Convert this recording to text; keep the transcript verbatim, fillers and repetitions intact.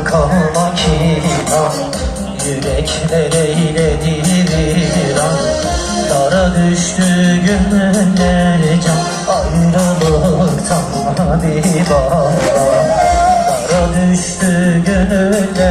Kalmak inan, yürekler eyledi viran. Dara düştü gönüller can, ayrılıktan bir bana. Dara düştü gönüller